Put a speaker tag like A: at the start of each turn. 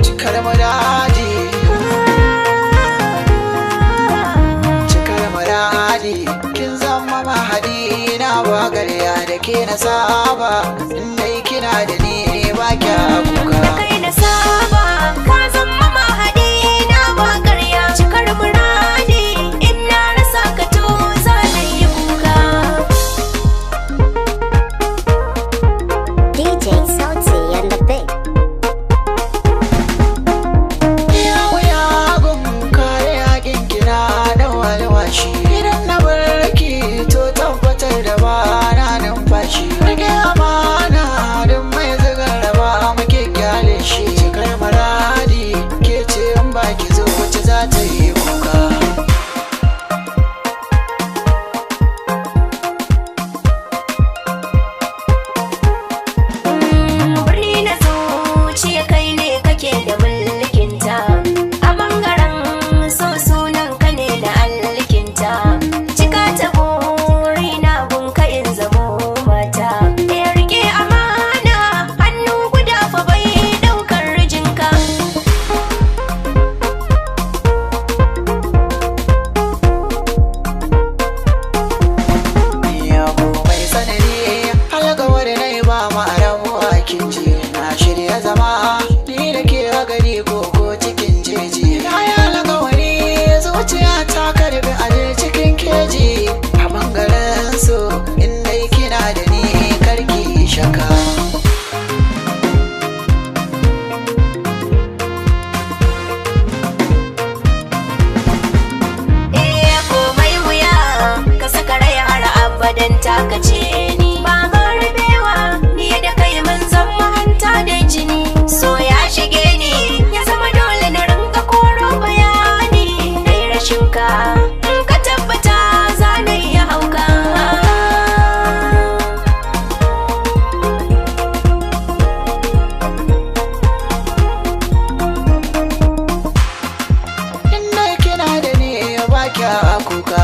A: Cikar muradi, cikar muradi, kin zama mahadi na ba garya da ke na saba, indai kina da ni ba kya kuka.
B: Da kai na saba, ka zama mahadi na ba garya, cikar muradi, in na rasa ka to za na yi kuka.
C: DJ Sauti and the Big.
A: Idan na barki to tabbatar da ba na numfashi. Rike amana don mai zigar raba muke kyale shi. Cikar maradi ke ce in baki zo wace za ta yi kuka.
B: Birni na zuciya kai ne kake da mulkinta, a bangaren so sunan ka ne da alkinta. Cika ta burina gunka in zamo mata, ya rike amana hannu guda fa bai daukar rijinka.
A: Yabo mai tsanani alkawari na yi ba ma rabuwa kin ji. Na shirya zama ni da ke gari koko cikin jeji. Na yi alkawari zuciya ta karbi aje cikin keji. A bangaren so in dai kina da ni karki shaka.
B: Eh komai wuya ka saka rai har abadan taka ce ni. Ba rabewa ni da kai mun zama hanta da jini. So ya shige ni ya zama dole na rinka koro bayani. Dai rashin ka in ka tabbata za na iya hauka.
A: In dai kina da ni ba kya kuka.